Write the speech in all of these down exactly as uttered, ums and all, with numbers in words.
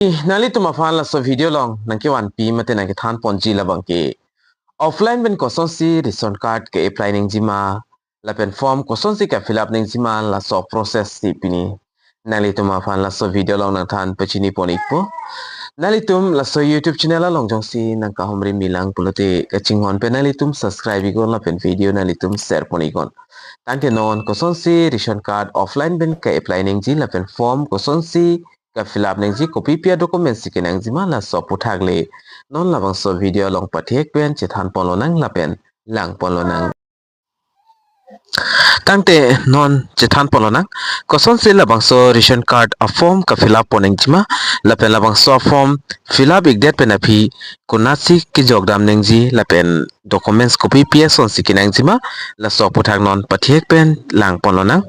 Nanglitum aphan laso video along nangkevanpi mate nangkethan ponji labang ke offline pen kosonsi ration card ke-apply nangjima lapen form kosonsi ke-fill up nangjima laso process si pini nanglitum aphan laso video along nangthan pachini pon ikpo. Nanglitum laso YouTube channel along jongsi nangkahumri milang pulote kachinghon pen nanglitum subscribe iknon lapen video nanglitum share pon iknon. Tangte non kosonsi ration card offline pen ke-apply nangji lapen form kosonsi ke-fill up nangji, kopi pi a-document si kenangjima laso aputhak le non labangso video along pathek pen chethan ponlonang lapen lang ponlonang. Tangte non chethan ponlonang kosonsi labangso ration card a-form ke-fill up pon nangjima lapen labangso a-form fill up ikdet pen aphi konatsi kejok dam nangji lapen documents kopi pi asonsi kenangjima laso aputhak non pathek pen lang ponlonang.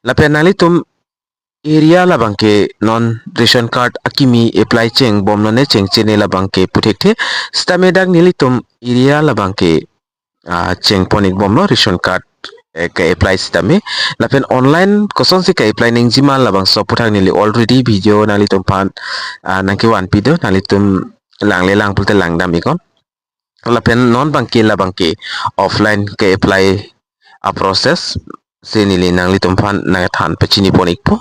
Lapen nanglitum area labang ke non ration card akimi apply chengbomlo ne chengchene labang ke puthekthe sitame dak nelitum area labang ke ah, cheng pon ikbomlo ration card eh, ke-apply sitame. Lapen online kosonsi ke-apply nangjima labangso aputhak neli already video nanglitum aphan ah, nangkevanpi do, nanglitum langle lang pulote langdam iknon. Lapen non abang ke labang ke offline ke-apply a-process si neli nanglitum aphan nangthan pachini pon ikpo.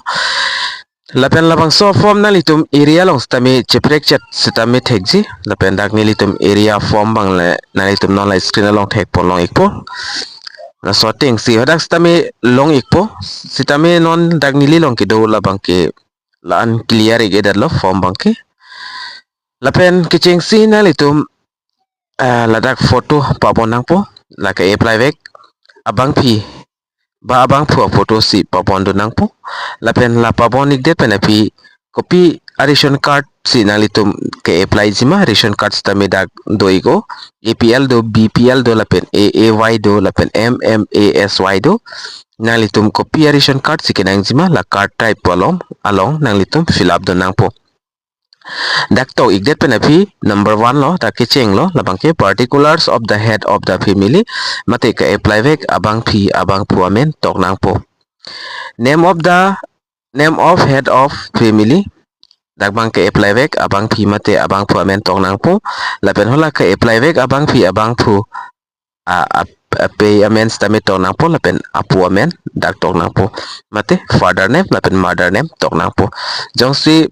Lapen labangso form nanglitum area along sitame cheprek chet sitame thekji. Lapen dak nelitum area form abang le nanglitum non la screen along thek ponlong ikpo. Laso ateng si hadak sitame long ikpo. Sitame non dak neli along kedo labang ke la-an clear ik-edetlo form abang ke. Lapen kechengsi nanglitum ah, ladak photo pabon nangpo, la ke-apply vek abangpi ba abangphu a-photo si pabon dun nangpo. Lapen la pabon ikdet pen aphi kopi a-ration card si nanglitum ke-apply jima, ration card sitame dak do iknon, A P L do, B P L do, lapen A A Y do, lapen M M A S Y do. Nanglitum kopi a-ration card si kenangjima la card type along along nanglitum fill up dun nangpo. Dak tok ikdet pen aphi number one lo, dak kechenglo, labang ke particulars of the head of the family, mate ke-apply vek abangpi abangphu amen tok nangpo. Name of the, name of head of family, dak abang ke-apply vek abangpi mate abangphu amen tok nangpo. Lapen hala ke-apply vek abangpi abangphu a, a, apei amen sitame tok nangpo lapen apu amen dak tok nangpo. Mate father name lapen mother name tok nangpo. Jongsi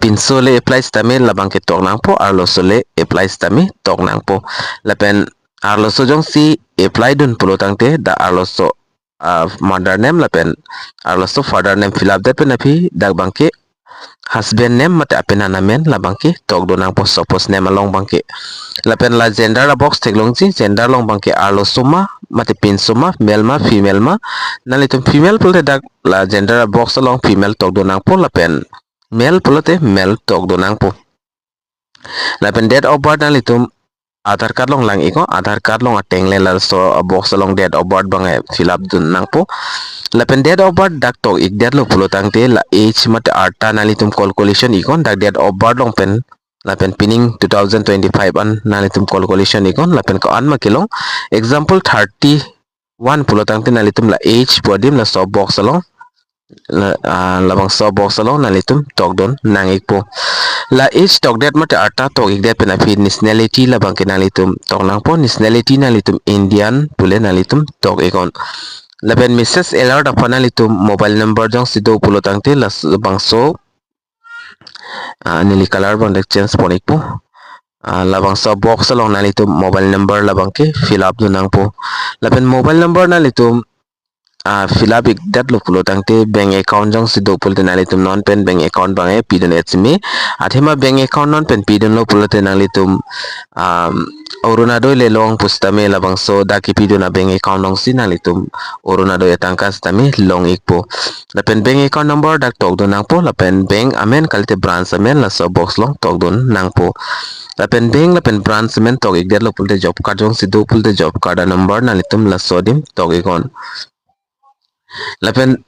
pinso le apply sitame labang ke tok nangpo, arloso le apply sitame tok nangpo. Lapen arloso jongsi apply dun pulo tangte dak arloso ah, mother name lapen arloso father name fill up det pen aphi dak abang ke husband name mate apenan amen labang ke tok dun nangpo, suppose name along abang ke. Lapen la gender a-box theklongji, gender along abang ke arloso ma mate pinso ma, male ma female ma. Nanglitum female pulote dak la gender a-box along female tok dun nangpo lapen male pulote male tok dun nangpo. Lapen date of birth nanglitum Aadhaar card along lang iknon, Aadhaar card along ateng le laso box along date of birth abang fill up dun nangpo. Lapen date of birth dak tok ikdetlo pulo tangte la age mate arta nanglitum calculation iknon, dak date of birth along pen lapen pining two thousand twenty-five an nanglitum calculation iknon, lapen ko-an ma kelong, example thirty one pulo tangte nanglitum la age pu adim laso box along, la, ah, labangso box along nanglitum tok dun nang ikpo. La age tokdet mate arta tok ikdet pen aphi nationality labang ke nanglitum tok nangpo, nationality nanglitum Indian pule nanglitum tok iknon. Lapen message alert aphan nanglitum mobile number jongsi do pulo tangte labangso ah, neli color abang dek change pon ikpo. Ah, labangso box along nanglitum mobile number labang ke fill up dun nangpo. Lapen mobile number nanglitum ah, fill up ikdetlo pulo tangte bank account jongsi do pulote nanglitum non pen bank account abang e pidun et simi. Athema bank account non pen pidunlo pulote nanglitum um, Orunodoi le long pusitame labangso dak kipidun a-bank account alongsi nanglitum Orunodoi atangka sitame long ikpo. Lapen bank account number dak tok dun nangpo, lapen bank amen kalite branch amen laso box along tok dun nangpo. Lapen bank lapen branch amen tok ikdetlo pulote job card jongsi do pulote job card a-number nanglitum laso adim tok iknon. Lapen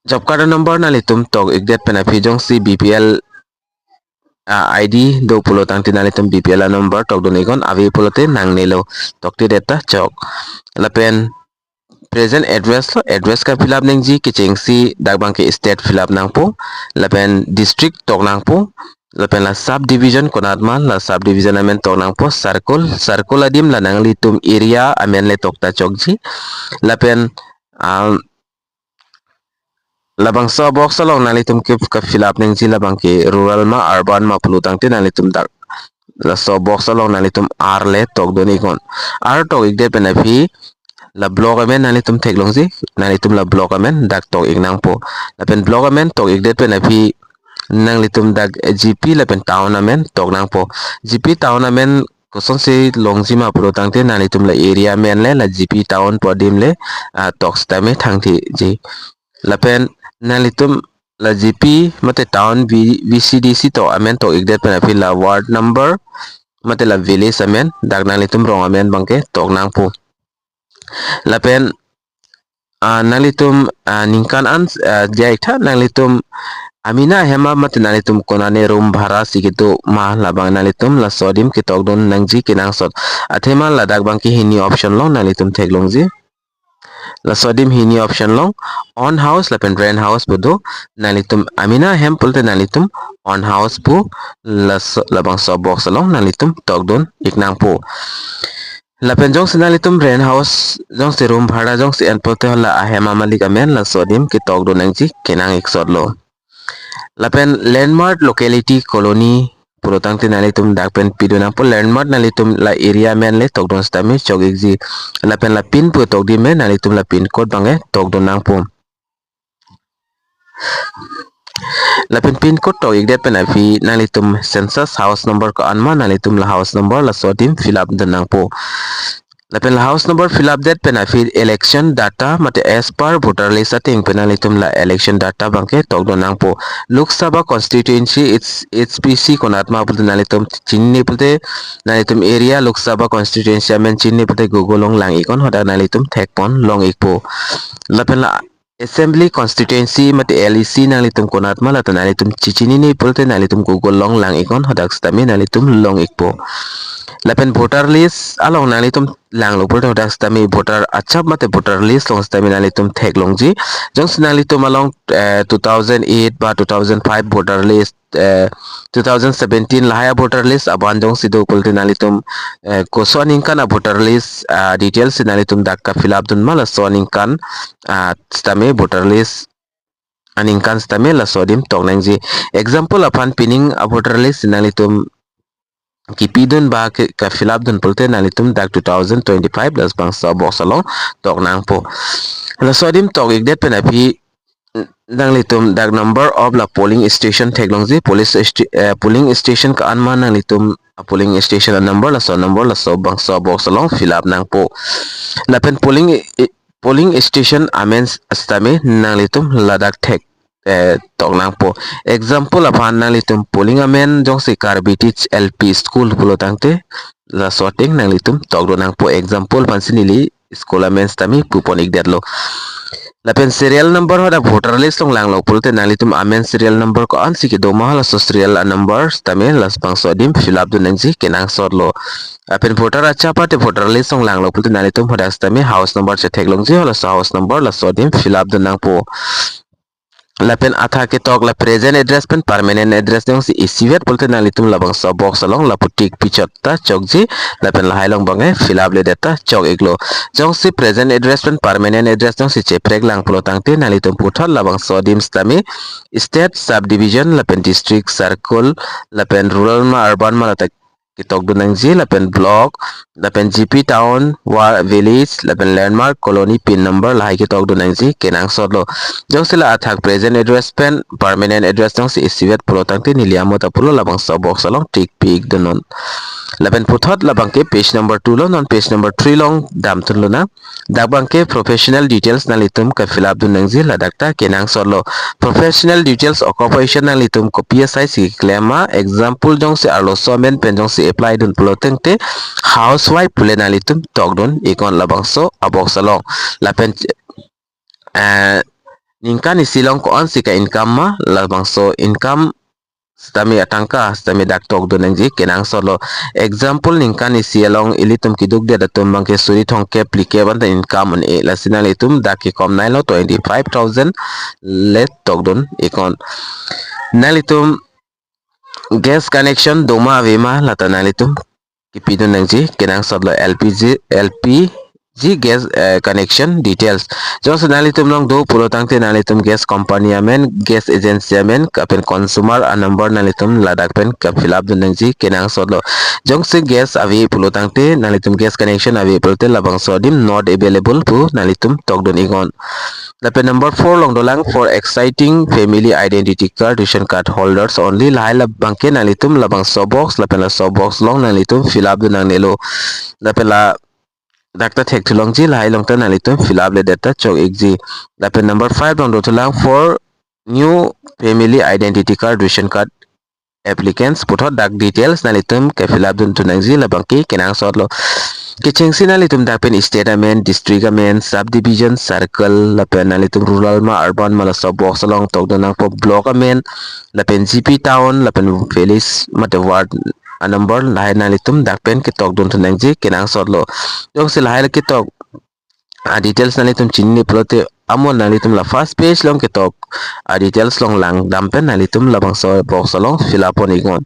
job card a-number nanglitum tok ikdet pen aphi jongsi B P L ah, I D do pulo tangte nanglitum B P L a-number tok dun iknon, ave pulote nangnelo, tokte det ta chok. Lapen present address lo, address ka fill up nangji, kechengsi dak abangke state fill up nangpo, lapen district tok nangpo, lapen la subdivision konat ma, la subdivision amen tok nangpo, circle, circle adim la nanglitum area amen le tok ta chokji, lapen, ah, labangso box along nanglitum ke ka fill up nangji, labangke rural ma urban ma pulo tangte nanglitum dak laso box along nanglitum R le tokdun iknon. R tok ikdet pen aphi la block amen nanglitum theklongji, nanglitum la block amen dak tok ik nangpo. Lapen block amen tok ikdet pen aphi nanglitum dak G P lapen town amen tok nangpo. G P town amen kosonsi longji ma pulo tangte nanglitum la area amen le la G P town pu adim le, ah, tok sitame thangthiji. Lapen nanglitum la G P mate town V-, V C D C tok amen tok ikdet pen aphi la ward number mate la village amen, dak nanglitum rong amen abangke tok nangpo. Lapen, ah, nanglitum, ah, ningkan an, ah, diya iktha, nanglitum amena ahem ma mate nanglitum konane room bhara si kedo ma, labang nanglitum laso adim ketokdun nangji kenangsot. Athema ladak abangke hini option along nanglitum theklongji. Laso adim hini option along own house lapen rent house pu do, nanglitum amena ahem pulote nanglitum own house pu laso, labangso box along nanglitum tokdun ik nangpo. Lapen jongsi nanglitum rent house, jongsi room bhara jongsi en pulote hala ahem amalik amen laso adim ketokdun nangji kenang iksotlo. Lapen landmark locality colony pulo tangte nanglitum dak pen pidun nangpo, landmark nanglitum la area amen le tokdun sitame chok ikji. Lapen la pin pu tokji me, nanglitum la pin code abangke tokdun nangpo. Lapen pin code tok ikdet pen aphi nanglitum census house number ko-an ma, nanglitum la house number laso adim fill up dun nangpo. Lapen la house number fill up det pen aphi election data mate as per voter list ateng pen nanglitum la election data abangke tokdun nangpo. Lok Sabha constituency, it's H P C konat ma pulote nanglitum chinine pulote nanglitum area Lok Sabha constituency amen chinine pulote Google along lang iknon, hadak nanglitum thekpon long ikpo. Lapen la assembly constituency mate L E C nanglitum konat ma, lata nanglitum chichinine pulote nanglitum Google along lang iknon, hadak sitame nanglitum long ikpo. Lapen voter list along nanglitum langlo pulote hadak sitame voter achap mate voter list along sitame nanglitum theklongji. Jongsi nanglitum along, eh, two thousand eight ba two thousand five voter list, eh, two thousand seventeen lahai a voter list abang jongsi do pulote nanglitum, eh, koso aningkan a voter list, ah, details si nanglitum dak ka fill up dun ma, laso aningkan, ah, sitame voter list aningkan sitame laso adim tok nangji. Example aphan pining a voter list nanglitum kipidun ba ke, ka fill up dun pulote nanglitum dak two thousand twenty-five labangso box along tok nangpo. Laso adim tok ikdet pen aphi nanglitum dak number of la polling station theklongji, police sti-, eh, polling station ko-an ma nanglitum, ah, polling station a number, laso number labangso box along fill up nangpo. Lapen polling i-, i-, polling station amen sitame nanglitum ladak thek, eh, tok nangpo. Example aphan nanglitum polling amen jongsi Karbi Teach L P School pulo tangte laso ateng nanglitum tokdun nangpo. Example aphansi neli school amen sitame pupon ikdetlo. Lapen serial number hadak voter list along langlo pulote nanglitum amen serial number ko-ansi kedo ma, laso serial a number sitame labangso adim fill up dun nangji kenangsotlo. Lapen voter achap mate voter list along langlo pulote nanglitum hadak sitame house number chetheklongji, laso house number laso adim fill up dun nangpo. Lapen athak ketok la present address pen permanent address jongsi isivet pulote nanglitum labangso box along lapu tick pichot ta chokji, lapen lahai along abangke fill up ledet ta chok iklo. Jongsi present address pen permanent address jongsi cheprek lang pulo tangte nanglitum puthot labangso adim sitame state, subdivision, lapen district, circle, lapen rural ma urban ma lata ketokdun nangji, lapen block, lapen G P town, ward, village, lapen landmark, colony, pin number lahai ketokdun nangji kenangsotlo. Jongsi la athak present address pen permanent address jongsi isivet pulo tangte neli amo ta pulo labangso box along tick pi ikdunnon. Lapen puthot labangke page number two lo, non page number three along damthunlonang. Dak abangke professional details nanglitum ka fill up dun nangji, ladak ta kenangsotlo. Professional details, occupation nanglitum kopi asaisi keklem ma, example jongsi arloso amen pen jongsi apply dun pulo tangte housewife pule nanglitum tokdun iknon labangso a box along. Lapen, eh, ningkan isi along ko-ansi ka income ma, labangso income sitame atangka sitame dak tokdun nangji kenangsotlo. Example, ningkan isi along ilitum keduk det atum abangke suri thomkep phlikep anta income un-e, lasi nanglitum dak kekom nailo twenty five thousand le tokdun iknon. Nanglitum gas connection doma avema lata nanglitum kepidun nangji kenangsotlo. L P G, L P G gas, eh, connection details. Jongsi nanglitum along do pulo tangte nanglitum gas company amen, gas agency amen, lapen consumer a number nanglitum ladak pen ka-fill up dun nangji kenangsotlo. Jongsi gas ave pulo tangte, nanglitum gas connection ave pulote labangso adim not available pu nanglitum tokdun iknon. Lapen number four along dolang, for existing family identity card, ration card holders only. Lahai labangke nanglitum labangso box lapen laso box along nanglitum fill up dun nangnelo. Lapen ladak ta thekthu longji, lahai along ta nanglitum fill up le det ta chok ikji. Lapen number five along dothulang, for new family identity card, ration card applicants puthot dak details nanglitum ka-fill up dunthu nangji, labangke kenangsotlo. Kechengsi nanglitum dak pen state amen, district amen, subdivision, circle, lapen nanglitum rural ma urban ma laso box along tokdun nangpo, block amen, lapen G P town, lapen village mate ward a number lahai nanglitum dak pen ketokdunthu nangji kenangsotlo. Jongsi lahai ketok a details nanglitum chinine pulote, amo nanglitum la first page along ketok a details along langdam pen nanglitum labangso box along fill up pon iknon.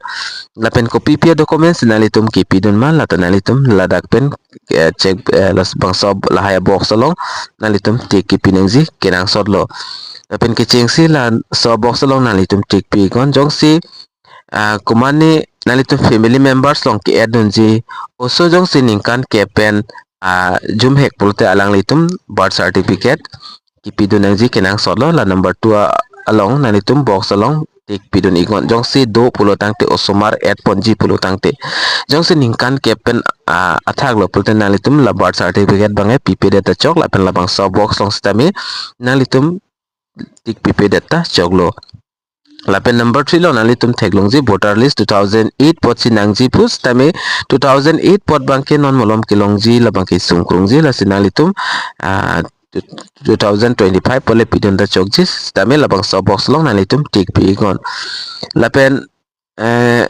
Lapen kopi pi a documents nanglitum kepidun ma lata nanglitum ladak pen, eh, check, eh, labangso lahai box along nanglitum tick kepi nangji kenangsotlo. Lapen kechengsi laso box along nanglitum tick pi iknon. Jongsi, ah, komatne nanglitum family members along ke-add dunji, oso jongsi ningkan kep pen, ah, jumhek pulote alanglitum birth certificate kepidun nangji kenangsotlo. La number two a-, along nanglitum box along tick pidun iknon. Jongsi do pulo tangte, osomar add ponji pulo tangte. Jongsi ningkan kep pen, ah, athaklo pulote nanglitum la birth certificate abangke pipedet ta chok, lapen labangso box along sitame nanglitum tick pipedet ta choklo. Lapen number three along nanglitum theklongji, voter list two thousand eight apotsi nangji pu sitame, two thousand eight apot abangke non malom kelongji, labangke sungkrungji, lasi nanglitum, ah, two thousand twenty-five apot le pidun ta chokji sitame labangso box along nanglitum tick pi iknon. Lapen, eh,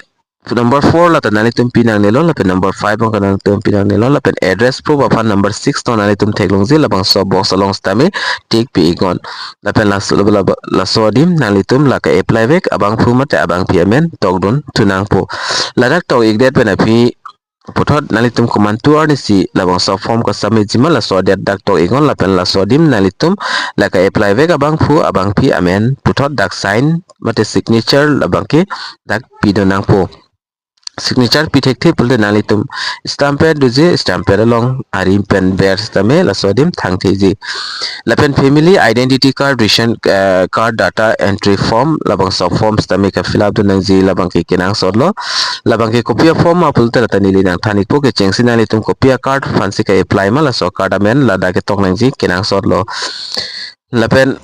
number four lata nanglitum pi nangnelo, lapen number five along nanglitum pi nangnelo, lapen address proof aphan number six along nanglitum theklongji, labangso box along sitame tick pi iknon. Lapen laso, la-, la-, laso adim nanglitum la ka-apply vek abangphu mate abangpi amen tokdunthu nangpo. Ladak tok ikdet pen aphi puthot nanglitum komantu arnisi labangso form ka-submit ji ma laso adet dak tok iknon, lapen laso adim nanglitum la ka-apply vek abangphu abangpi amen puthot dak sign mate signature labangke dak pidun nangpo. Signature pi thekthe pulote nanglitum stamp pad doji, stamp pad along arim pen ber sitame laso adim thangtheji. Lapen family identity card, ration, eh, card data entry form, labangso form sitame ka-fill up dun nangji, labangke kenangsotlo. Labangke kopi a form ma pulote lata neli nangthan ikpo, kechengsi nanglitum kopi a card aphansi ka-apply ma laso card amen ladak ketok nangji kenangsotlo. Lapen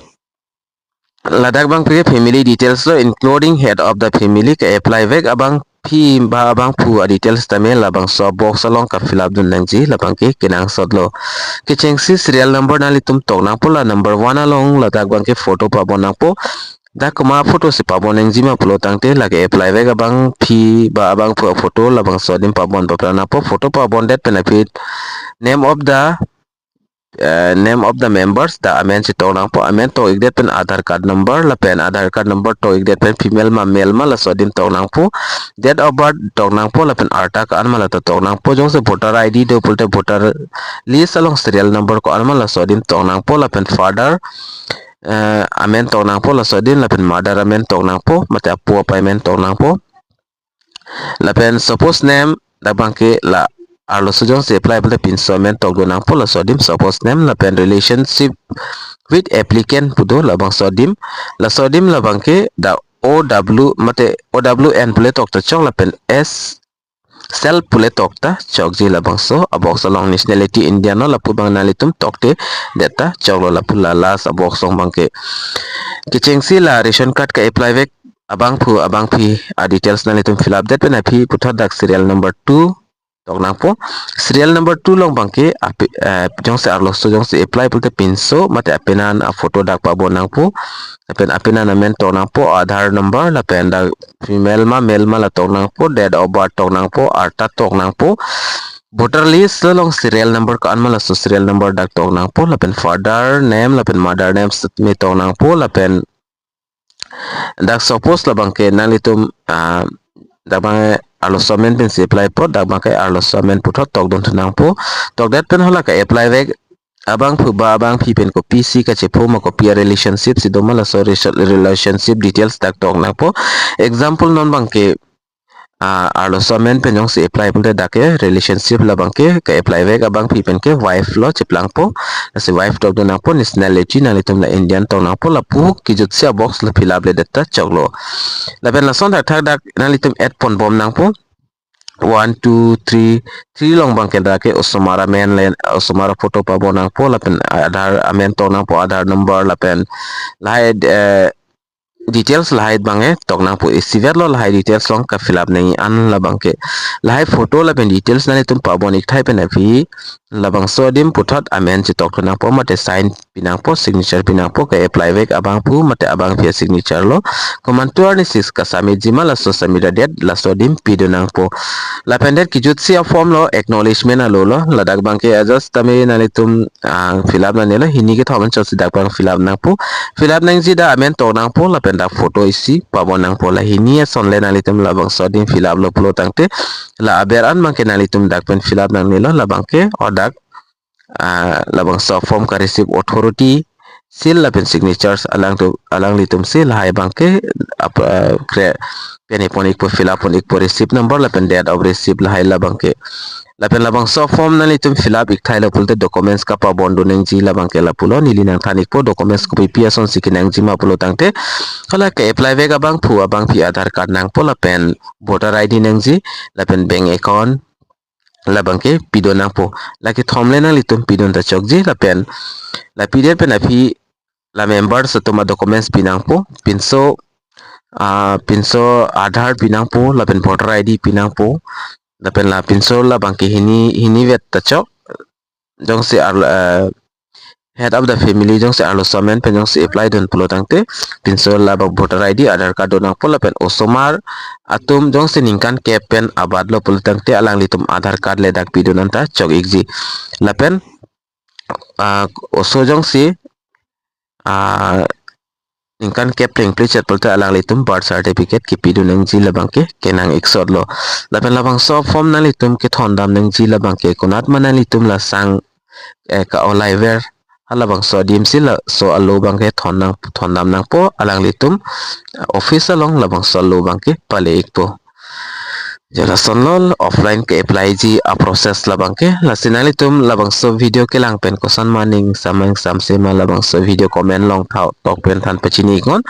ladak abangke family details lo, including head of the family, ka-apply vek abangpi ba abangphu a details tame labangso box along ka-fill up dun nangji, labangke kenangsotlo. Kechengsi serial number nanglitum tok nangpo, la number one along ladak abangke photo pabon nangpo. Dak komat photo si pabon nangji ma pulo tangte, la ka-apply vek abangpi ba abangphu a photo labangso adim pabon paphrang nangpo. Photo pabondet pen aphi name of the, eh, name of the members, dak amen si tok nangpo. Amen tok ikdet pen Aadhaar card number, lapen Aadhaar card number tok ikdet pen female ma male ma laso adim tok nangpo. Date of birth tok nangpo, lapen arta ko-an ma lata tok nangpo. Jongsi voter I D do pulote voter list along serial number ko-an ma laso adim tok nangpo, lapen father, eh, amen tok nangpo laso adim, lapen mother amen tok nangpo, mate apo apai amen tok nangpo. Lapen suppose name, dak abangke la arloso jongsi apply pulote pinso amen tokdun nangpo laso adim suppose name, lapen relationship with applicant pu do labangso adim. Laso adim labangke dak O W mate O W N pule tokta chok, lapen S self pule tokta chokji labangso a box along. Nationality Indian lo, lapu abang nanglitum toktedet ta choklo, lapu la last a box along abangke. Kechengsi la ration card ka-apply vek abangphu abangpi a details nanglitum fill up det pen aphi puthot dak serial number two tok nangpo. Serial number two along abangke api, eh, jongsi arloso jongsi apply pulote pinso mate apenan aphoto dak pabon nangpo. Lapen apenan amen tok nangpo, Aadhaar number, lapen dak female ma male ma la tok nangpo, date of birth tok nangpo, arta tok nangpo. Voter list along serial number ko-an ma laso serial number dak tok nangpo, lapen father name, lapen mother name setame tok nangpo, lapen dak suppose labangke nanglitum, ah, dak abang arloso amen pensi apply apot, dak abangke arloso amen puthot tokdun thu nangpo. Tokdet pen hala ka-apply vek abangphu ba abangpi pen kopisi kachepho ma kopi a-relationship si do ma laso rela-, relationship details dak tok nangpo. Example non abangke, ah, arloso amen pen jongsi apply pulote dak ke relationship labangke ka-apply vek abangpi pen ke wife lo cheplangpo. Lasi wife tokdun nangpo, nationality nanglitum la Indian tok nangpo, lapu kijutsi a-box la fill up ledet ta choklo. Lapen lason thakthak dak nanglitum add ponbom nangpo. One, two, three, three along abangke dak ke osomar amen le osomar aphoto pabon nangpo, lapen Aadhaar amen tok nangpo, Aadhaar number, lapen lahai, eh, details lahai abangke tok nangpo. Isivet lo lahai details along ka-fill up nangji an labangke. Lahai photo lapen details nanglitum pabon ik thai pen aphi labangso adim puthot amen chetok thu nangpo mate sign pi nangpo, signature pi nangpo, ka-apply vek abangphu mate abangpi a-signature lo. Komantu arni si kasubmit ji ma laso submit adet laso adim pidun nangpo. Lapen det kijutsi a-form lo, acknowledgement alo lo, ladak abangke ajat tame nanglitum, ah, fill up nangnelo, hini kethom anchot si dak abang fill up nangpo. Fill up nangji dak amen tok nangpo, lapen dak photo isi pabon nangpo. La hini ason le nanglitum labangso adim fill up lo pulo tangte, la aber an abangke nanglitum dak pen fill up nangnelo, labangke o dak, ah, labangso form ka-receive authority, seal lapen signatures alangtum, alanglitum si lahai abangke ap-, ah, kre pen ipon ikpo, fill up pon ikpo, receipt number lapen date of receipt lahai labangke. Lapen labangso form nanglitum fill up ik thailo pulote documents kapabon dun nangji labangke lapulo, neli nangthan ikpo documents kopipi ason si kenangji ma pulo tangte, hala ka-apply vek abangphu abangpi Aadhaar card nangpo lapen voter I D nangji lapen bank account labangke pidun nangpo. La kethom le nanglitum pidun ta chokji lapen la pidet pen aphi la members atum a-documents pi nangpo, pinso, ah, pinso Aadhaar pi nangpo, lapen voter I D pi nangpo, lapen la pinso labangke hini, hini vet ta chok, jongsi ar, eh, head of the family jongsi arloso amen pen jongsi apply dun pulo tangte, pinso labang voter I D, Aadhaar card dun nangpo, lapen osomar atum jongsi ningkan kep pen abat lo pulo tangte alanglitum Aadhaar card le dak pidun anta chok ikji. Lapen, ah, oso jongsi, ah, ningkan kep plengple chet pulote alanglitum birth certificate kipidun nangji labangke kenang iksot lo. Lapen labangso form nanglitum kethondam nangji labangke konat ma nanglitum lasang, eh, ka-olai ver halabangso adim si laso alo abangke thon nang, thondam nangpo, alanglitum office along labangso alo abangke pale ikpo. Je lason lo offline ka-apply ji a-process labangke. Lasi nanglitum labangso video kelang pen koson ma ning sam nang samse ma labangso video comment along tha-, tok pen than pachini iknon.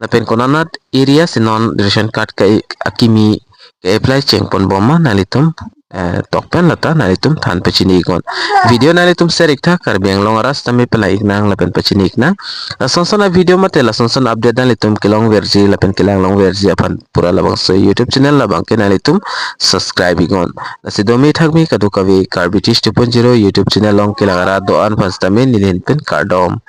Lapen konanat area si non ration card ka akimi ka-apply chengponbom ma nanglitum, eh, tok pen lata nanglitum than pachini iknon. Video nanglitum share iktha, Karbi Anglong arat tame pala iknang lapen pachini iknang. Lason son a-video mate lason son update nanglitum kelong verji lapen kelang long verji aphan pura labangso YouTube channel labangke nanglitum subscribe iknon. Lasi domi thakmi kadokave Karbi Teach two point zero YouTube channel along kelang arat do-an aphan sitame neli ahin pen kardom.